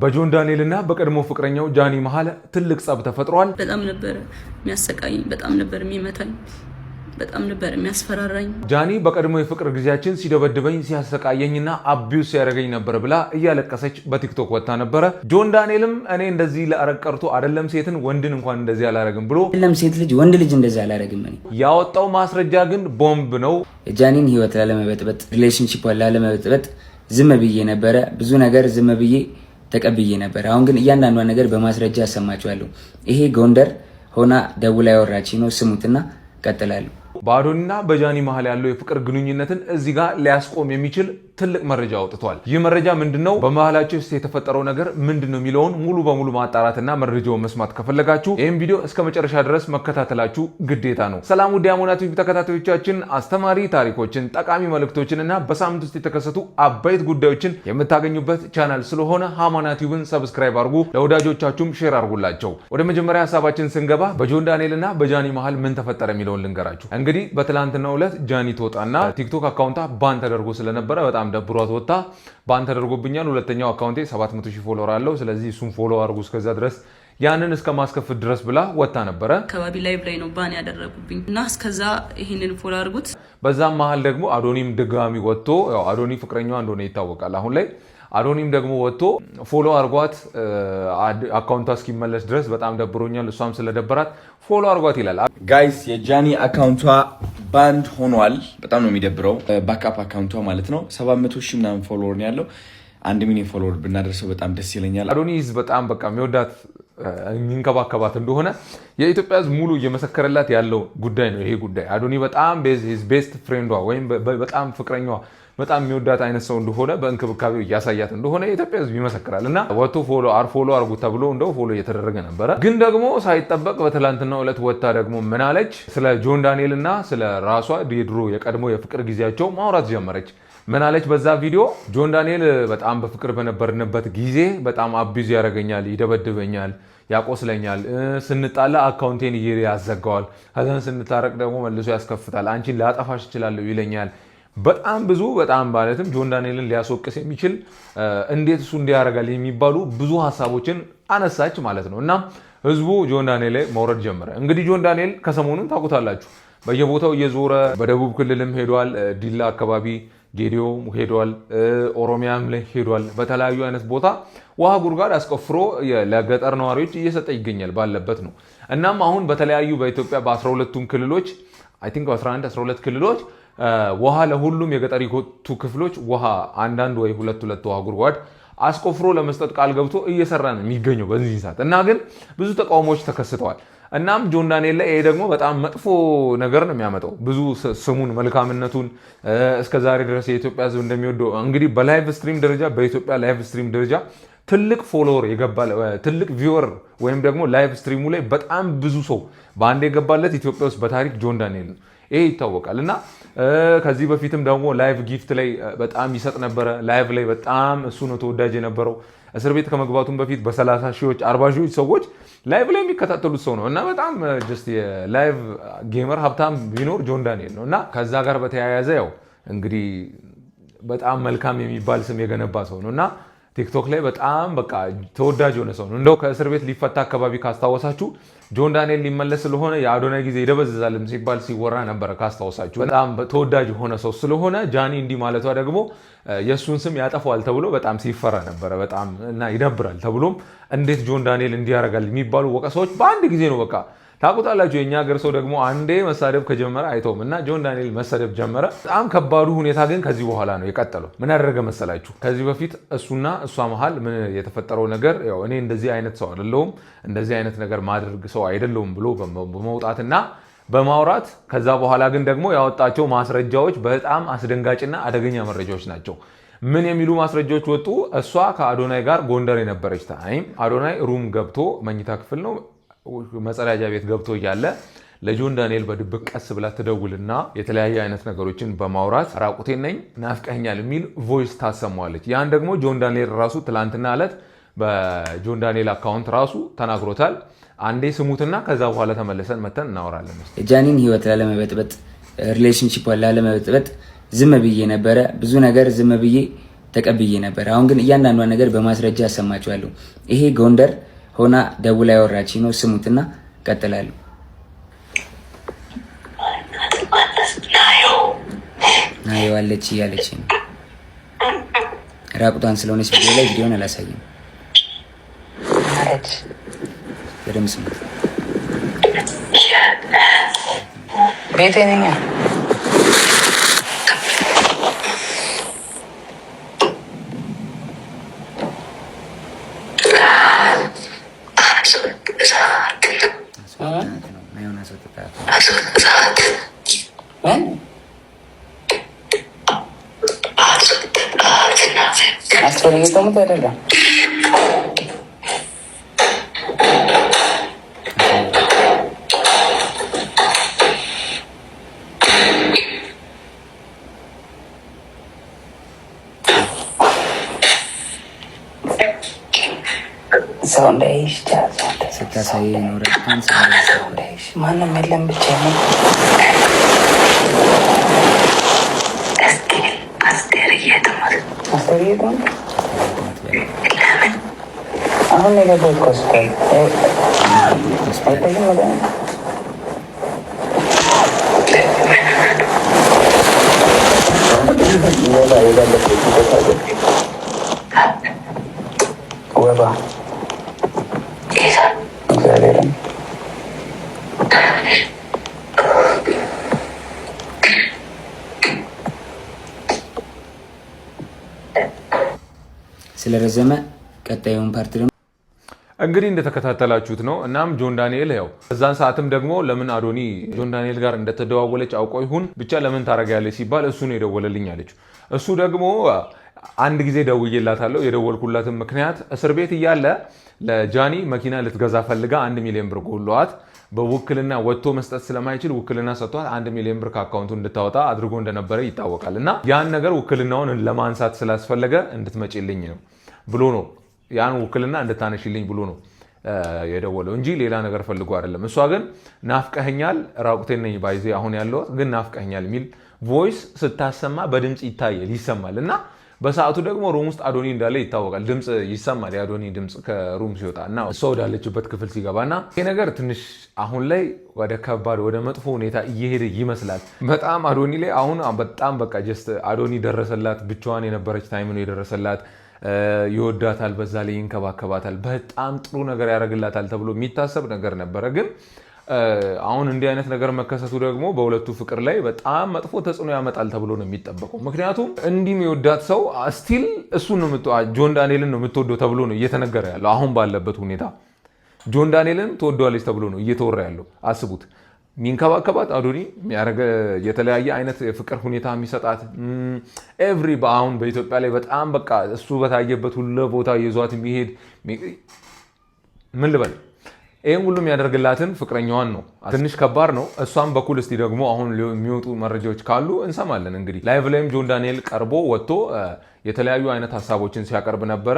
በጆን ዳንኤል እና በቀድሞ ፍቅረኛው ጃኒ መሀል ትልቅ ጸብ ተፈጥሯል። በጣም ነበር የሚያሰቃየኝ፣ በጣም ነበር የሚመታኝ፣ በጣም ነበር የሚያስፈራራኝ። ጃኒ በቀድሞ የፍቅር ጊዜያችን ሲደበድበኝ ሲያሰቃየኝና abuse ሲያደርገኝ ነበር ብላ እያለቀሰች በቲክቶክ ወጥታ ነበረ። ጆን ዳንኤልም እኔ እንደዚህ ላረግ ቀርቶ አይደለም ሴትን ወንድን እንኳን እንደዚህ አላረግም ብሎ አይደለም ሴት ልጅ ወንድ ልጅ እንደዚህ አላረግም እኔ። ያወጣው ማስረጃ ግን ቦምብ ነው። የጃኒን ህይወት ላለመበጥበጥ፣ relationship ላለመበጥበጥ ዝም ብዬ ነበረ። ብዙ ነገር ዝም ብዬ ተቀብዬ ነበር። አሁን ግን እያንዳንዷን ነገር በማስረጃ አሰማችኋለሁ። ይሄ ጎንደር ሆና ደውላ ያወራች ነው። ስሙትና ቀጥላለሁ። በአዶኒና በጃኒ መሀል ያለው የፍቅር ግንኙነትን እዚህ ጋር ሊያስቆም የሚችል ትልቅ መረጃ አውጥቷል። ይህ መረጃ ምንድን ነው? በመሀላቸው ውስጥ የተፈጠረው ነገር ምንድን ነው የሚለውን ሙሉ በሙሉ ማጣራትና መረጃውን መስማት ከፈለጋችሁ ይህም ቪዲዮ እስከ መጨረሻ ድረስ መከታተላችሁ ግዴታ ነው። ሰላም ውድ የአሞና ቲቪ ተከታታዮቻችን፣ አስተማሪ ታሪኮችን፣ ጠቃሚ መልእክቶችን እና በሳምንት ውስጥ የተከሰቱ አበይት ጉዳዮችን የምታገኙበት ቻናል ስለሆነ ሃማና ቲዩብን subscribe አድርጉ፣ ለወዳጆቻችሁም share አድርጉላቸው። ወደ መጀመሪያ ሀሳባችን ስንገባ በጆን ዳንኤል እና በጃኒ መሀል ምን ተፈጠረ የሚለውን ልንገራችሁ። እንግዲህ በትላንትናው ዕለት ጃኒ ትወጣና ቲክቶክ account ኣ ban ተደርጎ ስለነበረ በጣም ደብሯት ወጥታ ban ተደርጎብኛል፣ ሁለተኛው account ኤ 700 ሺህ follower አለው፣ ስለዚህ እሱን follow አድርጉ እስከዛ ድረስ ያንን እስከ ማስከፍት ድረስ ብላ ወጥታ ነበረ። አካባቢ live ላይ ነው ban ያደረጉብኝ እና እስከዛ ይህንን follow አድርጉት። በዛም መሀል ደግሞ አዶኒም ድጋሚ ወጥቶ፣ ያው አዶኒ ፍቅረኛዋ እንደሆነ ይታወቃል አሁን ላይ፣ አዶኒም ደግሞ ወጥቶ follow አርጓት account ኣ እስኪመለስ ድረስ በጣም ደብሮኛል፣ እሷም ስለደበራት follow አርጓት ይላል። Guys፣ የጃኒ account ኣ banned ሆኗል። በጣም ነው የሚደብረው። Backup account ኣ ማለት ነው። 700 ሺህ ምናምን follower ነው ያለው። 1 ሚሊዮን follower ብናደርሰው በጣም ደስ ይለኛል። አዶኒስ በጣም በቃ የሚወዳት የሚንከባከባት እንደሆነ የኢትዮጵያ ሕዝብ ሙሉ እየመሰከረላት ያለው ጉዳይ ነው። ይሄ ጉዳይ አዶኒ በጣም best friend ዋ ወይም በጣም ፍቅረኛዋ በጣም የሚወዳት አይነት ሰው እንደሆነ በእንክብካቤው እያሳያት እንደሆነ የኢትዮጵያ ሕዝብ ይመሰክራል። እና ወጥቶ follow አርጉ ተብሎ እንደው follow እየተደረገ ነበረ። ግን ደግሞ ሳይጠበቅ በትላንትናው ዕለት ወጥታ ደግሞ ምን አለች? ስለ ጆን ዳንኤል እና ስለ ራሷ የድሮ የቀድሞ የፍቅር ጊዜያቸው ማውራት ጀመረች። ምን አለች በዛ ቪዲዮ? ጆን ዳንኤል በጣም በፍቅር በነበርንበት ጊዜ በጣም abuse ያደርገኛል፣ ይደበድበኛል፣ ያቆስለኛል፣ ስንጣላ account ኤን ያዘጋዋል፣ ከዛን ስንታረቅ ደግሞ መልሶ ያስከፍታል፣ አንቺን ላጠፋሽ እችላለሁ ይለኛል። በጣም ብዙ በጣም ማለትም ጆን ዳንኤልን ሊያስወቅስ የሚችል እንዴት እሱ እንዲህ ያደርጋል የሚባሉ ብዙ ሀሳቦችን አነሳች ማለት ነው። እና ህዝቡ ጆን ዳንኤል ላይ መውረድ ጀመረ። እንግዲህ ጆን ዳንኤል ከሰሞኑን ታውቁታላችሁ፣ በየቦታው እየዞረ በደቡብ ክልልም ሄዷል፣ ዲላ አካባቢ ጌዲዮ ሄዷል፣ ኦሮሚያም ላይ ሄዷል። በተለያዩ አይነት ቦታ ውሃ ጉድጓድ አስቆፍሮ ለገጠር ነዋሪዎች እየሰጠ ይገኛል ባለበት ነው። እናም አሁን በተለያዩ በኢትዮጵያ በ12ቱም ክልሎች፣ I think 11 12 ክልሎች ውሃ ለሁሉም የገጠሪቱ ክፍሎች ውሃ አንዳንድ ወይ ሁለት ሁለት ውሃ ጉድጓድ አስቆፍሮ ለመስጠት ቃል ገብቶ እየሰራ ነው የሚገኘው በዚህ ሰዓት። እና ግን ብዙ ተቃውሞዎች ተከስተዋል። እናም ጆን ዳንኤል ላይ ይሄ ደግሞ በጣም መጥፎ ነገር ነው የሚያመጣው። ብዙ ስሙን መልካምነቱን እስከ ዛሬ ድረስ የኢትዮጵያ ሕዝብ እንደሚወደው እንግዲህ በ live stream ደረጃ፣ በኢትዮጵያ live stream ደረጃ ትልቅ follower የገባ፣ ትልቅ viewer ወይም ደግሞ live stream ኡ ላይ በጣም ብዙ ሰው በአንድ የገባለት ኢትዮጵያ ውስጥ በታሪክ ጆን ዳንኤል ነው። ይሄ ይታወቃል። እና ከዚህ በፊትም ደግሞ live gift ላይ በጣም ይሰጥ ነበረ። Live ላይ በጣም እሱ ነው ተወዳጅ የነበረው። እስር ቤት ከመግባቱም በፊት በ30 ሺዎች 40 ሺዎች ሰዎች live ላይ የሚከታተሉት ሰው ነው እና በጣም just የ live gamer ሀብታም ቢኖር ጆን ዳንኤል ነው። እና ከዛ ጋር በተያያዘ ያው እንግዲህ በጣም መልካም የሚባል ስም የገነባ ሰው ነው እና ቲክቶክ ላይ በጣም በቃ ተወዳጅ የሆነ ሰው ነው። እንደው ከእስር ቤት ሊፈታ አካባቢ ካስታወሳችሁ ጆን ዳንኤል ሊመለስ ስለሆነ የአዶናይ ጊዜ ይደበዝዛልም ሲባል ሲወራ ነበረ ካስታወሳችሁ። በጣም ተወዳጅ የሆነ ሰው ስለሆነ ጃኒ እንዲህ ማለቷ ደግሞ የእሱን ስም ያጠፋዋል ተብሎ በጣም ሲፈራ ነበረ። በጣም እና ይደብራል ተብሎም እንዴት ጆን ዳንኤል እንዲህ ያደርጋል የሚባሉ ወቀሳዎች በአንድ ጊዜ ነው፣ በቃ ታውቁታላችሁ። የእኛ ሀገር ሰው ደግሞ አንዴ መሳደብ ከጀመረ አይተውም እና ጆን ዳንኤል መሰደብ ጀመረ። በጣም ከባዱ ሁኔታ ግን ከዚህ በኋላ ነው የቀጠለው። ምን ያደረገ መሰላችሁ? ከዚህ በፊት እሱና እሷ መሀል ምን የተፈጠረው ነገር፣ ያው እኔ እንደዚህ አይነት ሰው አይደለሁም፣ እንደዚህ አይነት ነገር ማድረግ ሰው አይደለሁም ብሎ በመውጣትና በማውራት፣ ከዛ በኋላ ግን ደግሞ ያወጣቸው ማስረጃዎች በጣም አስደንጋጭና አደገኛ መረጃዎች ናቸው። ምን የሚሉ ማስረጃዎች ወጡ? እሷ ከአዶናይ ጋር ጎንደር የነበረች time አዶናይ room ገብቶ መኝታ ክፍል ነው መጸዳጃ ቤት ገብቶ እያለ ለጆን ዳንኤል በድብቅ ቀስ ብላ ትደውልና የተለያየ አይነት ነገሮችን በማውራት ራቁቴን ነኝ ናፍቀኸኛል የሚል voice ታሰማዋለች። ያን ደግሞ ጆን ዳንኤል ራሱ ትላንትና ዕለት በጆን ዳንኤል account ራሱ ተናግሮታል። አንዴ ስሙትና ከዛ በኋላ ተመልሰን መተን እናወራለን። የጃኒን ህይወት ላለመበጥበጥ፣ relationship ላለመበጥበጥ ዝም ብዬ ነበረ። ብዙ ነገር ዝም ብዬ ተቀብዬ ነበር። አሁን ግን እያንዳንዷን ነገር በማስረጃ አሰማችኋለሁ። ይሄ ጎንደር ሆና ደውላ ያወራችኝ ነው። ስሙትና ቀጥላለሁ። ናየዋለች እያለች ነው። ራቁቷን ስለሆነች ቪዲዮ ላይ ቪዲዮን አላሳይም። በደምብ ስሙት። ቤቴ ነኝ። አስፈልጌ አይደለም። ሰው እንዳይሽ ስታሳይ ኖረ። ማንም የለም ብቻ አሁን የገባሁት ሆስፒታል አይታይም። ወባ እግዚአብሔርን ስለረዘመ ቀጣዩን part ደግሞ እንግዲህ እንደተከታተላችሁት ነው። እናም ጆን ዳንኤል ያው በዛን ሰዓትም ደግሞ ለምን አዶኒ ጆን ዳንኤል ጋር እንደተደዋወለች አውቆ ይሁን ብቻ ለምን ታደርጊያለሽ ሲባል እሱ ነው የደወለልኝ አለችው። እሱ ደግሞ አንድ ጊዜ ደውዬላታለሁ። የደወልኩላትን ምክንያት እስር ቤት እያለ ለጃኒ መኪና ልትገዛ ፈልጋ 1 ሚሊዮን ብር ጎሏት በውክልና ወጥቶ መስጠት ስለማይችል ውክልና ሰጥቷት 1 ሚሊዮን ብር ከ account ኡ እንድታወጣ አድርጎ እንደነበረ ይታወቃል። እና ያን ነገር ውክልናውን ለማንሳት ስላስፈለገ እንድትመጪልኝ ነው ብሎ ነው፣ ያን ውክልና እንድታነሽልኝ ብሎ ነው የደወለው እንጂ ሌላ ነገር ፈልጎ አይደለም። እሷ ግን ናፍቀኸኛል፣ ራቁቴን ነኝ by the way አሁን ያለሁት ግን ናፍቀኸኛል የሚል voice ስታሰማ በድምፅ ይታያል፣ ይሰማል። እና በሰዓቱ ደግሞ room ውስጥ አዶኒ እንዳለ ይታወቃል። ድምፅ ይሰማል፣ የአዶኒ ድምፅ ከ room ሲወጣ እና እሷ ወዳለችበት ክፍል ሲገባ። እና ይሄ ነገር ትንሽ አሁን ላይ ወደ ከባድ ወደ መጥፎ ሁኔታ እየሄደ ይመስላል። በጣም አዶኒ ላይ አሁን በጣም በቃ just አዶኒ ደረሰላት። ብቻዋን የነበረች time ነው የደረሰላት። ይወዳታል፣ በዛ ላይ ይንከባከባታል፣ በጣም ጥሩ ነገር ያደርግላታል ተብሎ የሚታሰብ ነገር ነበረ። ግን አሁን እንዲህ አይነት ነገር መከሰቱ ደግሞ በሁለቱ ፍቅር ላይ በጣም መጥፎ ተጽዕኖ ያመጣል ተብሎ ነው የሚጠበቀው። ምክንያቱም እንዲህ የሚወዳት ሰው still እሱን ነው፣ ጆን ዳንኤልን ነው የምትወደው ተብሎ ነው እየተነገረ ያለው። አሁን ባለበት ሁኔታ ጆን ዳንኤልን ትወደዋለች ተብሎ ነው እየተወራ ያለው። አስቡት፣ የሚንከባከባት አዶኒ የሚያደርገ የተለያየ አይነት የፍቅር ሁኔታ የሚሰጣት every በአሁን በኢትዮጵያ ላይ በጣም በቃ እሱ በታየበት ሁሉ ቦታ ይዟት የሚሄድ፣ ምን ልበል፣ ይህን ሁሉ የሚያደርግላትን ፍቅረኛዋን ነው። ትንሽ ከባድ ነው። እሷም በኩል እስቲ ደግሞ አሁን የሚወጡ መረጃዎች ካሉ እንሰማለን። እንግዲህ live ላይም ጆን ዳንኤል ቀርቦ ወጥቶ የተለያዩ አይነት ሀሳቦችን ሲያቀርብ ነበረ።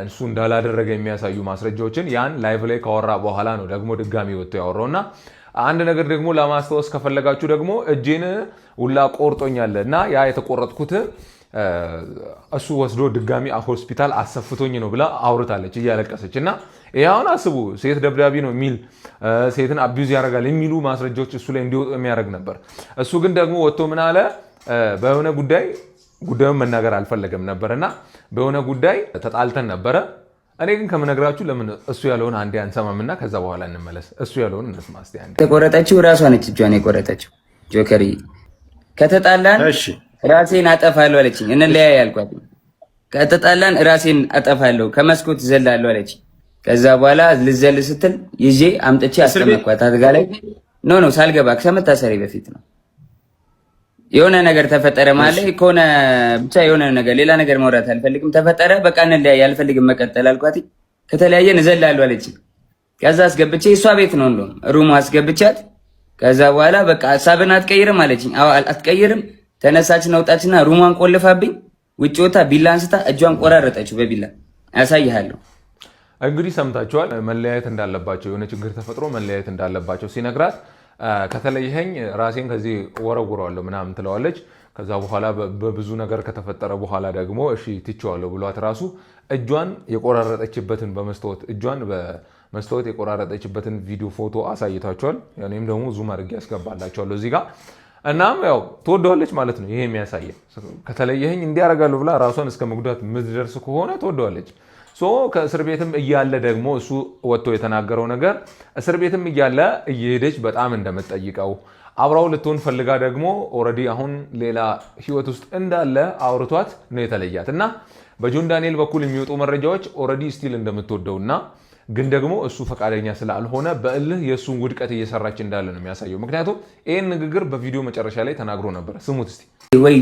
እሱ እንዳላደረገ የሚያሳዩ ማስረጃዎችን ያን live ላይ ካወራ በኋላ ነው ደግሞ ድጋሚ ወጥቶ ያወራው። እና አንድ ነገር ደግሞ ለማስታወስ ከፈለጋችሁ ደግሞ እጄን ውላ ቆርጦኛል እና ያ የተቆረጥኩት እሱ ወስዶ ድጋሚ ሆስፒታል አሰፍቶኝ ነው ብላ አውርታለች እያለቀሰች። እና ይህ አሁን አስቡ፣ ሴት ደብዳቢ ነው የሚል፣ ሴትን abuse ያደርጋል የሚሉ ማስረጃዎች እሱ ላይ እንዲወጡ የሚያደርግ ነበር። እሱ ግን ደግሞ ወጥቶ ምን አለ? በሆነ ጉዳይ፣ ጉዳዩን መናገር አልፈለገም ነበር፣ እና በሆነ ጉዳይ ተጣልተን ነበረ። እኔ ግን ከምነግራችሁ ለምን እሱ ያለውን አንዴ አንሰማምና ከዛ በኋላ እንመለስ። እሱ ያለውን እንስማ እስኪ አንዴ። የተቆረጠችው ራሷ ነች፣ እጇን የቆረጠችው ጆከሪ። ከተጣላን ራሴን አጠፋለሁ አለችኝ። እንለያይ አልኳት። ከተጣላን ራሴን አጠፋለሁ፣ ከመስኮት ዘላለሁ አለችኝ። ከዛ በኋላ ልዘል ስትል ይዤ አምጥቼ አስቀመጥኳት አልጋ ላይ። No, no፣ ሳልገባ ከመታሰሪ በፊት ነው። የሆነ ነገር ተፈጠረ ማለት ከሆነ ብቻ የሆነ ነገር፣ ሌላ ነገር ማውራት አልፈልግም። ተፈጠረ፣ በቃ እንለያይ፣ አልፈልግም መቀጠል አልኳት። ከተለያየን እዘላለሁ አለችኝ። ከዛ አስገብቼ እሷ ቤት ነው እንደውም room ኡ አስገብቻት። ከዛ በኋላ በቃ ሀሳብን አትቀይርም አለችኝ። አዎ አትቀይርም። ተነሳችና ወጣችና room ኧን ቆልፋብኝ ውጭ ወታ ቢላ አንስታ እጇን ቆራረጠችው በቢላ፣ አሳይሃለሁ። እንግዲህ ሰምታችኋል። መለያየት እንዳለባቸው፣ የሆነ ችግር ተፈጥሮ መለያየት እንዳለባቸው ሲነግራት ከተለየኸኝ ራሴን ከዚህ ወረውረዋለሁ ምናምን ትለዋለች። ከዛ በኋላ በብዙ ነገር ከተፈጠረ በኋላ ደግሞ እሺ ትቼዋለሁ ብሏት ራሱ እጇን የቆራረጠችበትን በመስታወት እጇን በመስታወት የቆራረጠችበትን ቪዲዮ ፎቶ አሳይቷቸዋል። እኔም ደግሞ zoom አድርጌ ያስገባላቸዋለሁ እዚህ ጋር። እናም ያው ትወደዋለች ማለት ነው። ይሄ የሚያሳየን ከተለየኸኝ እንዲህ አደርጋለሁ ብላ ራሷን እስከ መጉዳት የምትደርስ ከሆነ ትወደዋለች። So ከእስር ቤትም እያለ ደግሞ እሱ ወጥቶ የተናገረው ነገር እስር ቤትም እያለ እየሄደች በጣም እንደምትጠይቀው፣ አብራው ልትሆን ፈልጋ ደግሞ already አሁን ሌላ ህይወት ውስጥ እንዳለ አውርቷት ነው የተለያት። እና በጆን ዳንኤል በኩል የሚወጡ መረጃዎች already still እንደምትወደውና ግን ደግሞ እሱ ፈቃደኛ ስላልሆነ በእልህ የእሱን ውድቀት እየሰራች እንዳለ ነው የሚያሳየው። ምክንያቱም ይህን ንግግር በቪዲዮ መጨረሻ ላይ ተናግሮ ነበር። ስሙት እስቲ። ወይ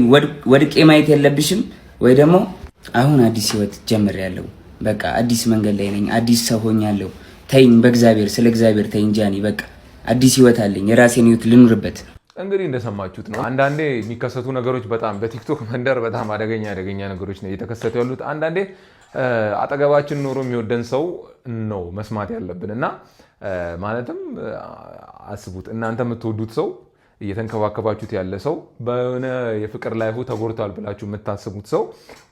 ወድቄ ማየት የለብሽም ወይ ደግሞ አሁን አዲስ ህይወት ጀምሬያለሁ። በቃ አዲስ መንገድ ላይ ነኝ። አዲስ ሰው ሆኛለሁ። ተይኝ፣ በእግዚአብሔር፣ ስለ እግዚአብሔር ተይኝ ጃኒ። በቃ አዲስ ህይወት አለኝ። የራሴን ህይወት ልኑርበት። እንግዲህ እንደሰማችሁት ነው። አንዳንዴ የሚከሰቱ ነገሮች በጣም በቲክቶክ መንደር በጣም አደገኛ አደገኛ ነገሮች ነው እየተከሰቱ ያሉት። አንዳንዴ አጠገባችን ኖሮ የሚወደን ሰው ነው መስማት ያለብን። እና ማለትም አስቡት፣ እናንተ የምትወዱት ሰው፣ እየተንከባከባችሁት ያለ ሰው፣ በሆነ የፍቅር life ኡ ተጎድቷል ብላችሁ የምታስቡት ሰው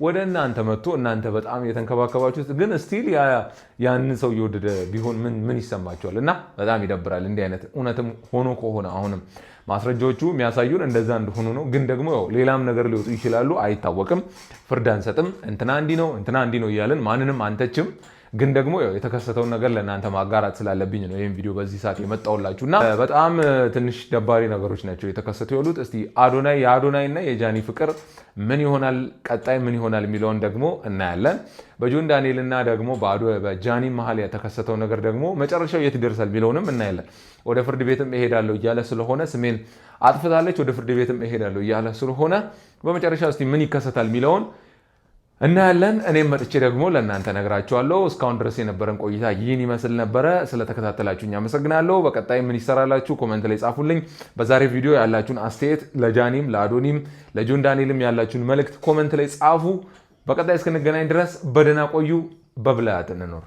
ወደ እናንተ መጥቶ እናንተ በጣም እየተንከባከባችሁት ግን still ያንን ሰው እየወደደ ቢሆን ምን ይሰማችኋል? እና በጣም ይደብራል። እንዲህ አይነት እውነትም ሆኖ ከሆነ አሁንም ማስረጃዎቹ የሚያሳዩን እንደዛ እንደሆኑ ነው። ግን ደግሞ ያው ሌላም ነገር ሊወጡ ይችላሉ፣ አይታወቅም። ፍርድ አንሰጥም። እንትና እንዲህ ነው፣ እንትና እንዲህ ነው እያልን ማንንም አንተችም። ግን ደግሞ ያው የተከሰተውን ነገር ለእናንተ ማጋራት ስላለብኝ ነው ይህም ቪዲዮ በዚህ ሰዓት የመጣሁላችሁ። እና በጣም ትንሽ ደባሪ ነገሮች ናቸው የተከሰቱ ያሉት። እስቲ አዶናይ የአዶናይ እና የጃኒ ፍቅር ምን ይሆናል፣ ቀጣይ ምን ይሆናል የሚለውን ደግሞ እናያለን። በጆን ዳንኤል እና ደግሞ በጃኒ መሀል የተከሰተው ነገር ደግሞ መጨረሻው የት ይደርሳል የሚለውንም እናያለን። ወደ ፍርድ ቤትም እሄዳለሁ እያለ ስለሆነ፣ ስሜን አጥፍታለች፣ ወደ ፍርድ ቤትም እሄዳለሁ እያለ ስለሆነ በመጨረሻ እስቲ ምን ይከሰታል የሚለውን እናያለን። እኔም መጥቼ ደግሞ ለእናንተ ነግራችኋለሁ። እስካሁን ድረስ የነበረን ቆይታ ይህን ይመስል ነበረ። ስለተከታተላችሁኝ አመሰግናለሁ። በቀጣይ ምን ይሰራላችሁ comment ላይ ጻፉልኝ። በዛሬ ቪዲዮ ያላችሁን አስተያየት ለጃኒም፣ ለአዶኒም፣ ለጆን ዳንኤልም ያላችሁን መልእክት comment ላይ ጻፉ። በቀጣይ እስክንገናኝ ድረስ በደህና ቆዩ። በብልሃት እንኖር።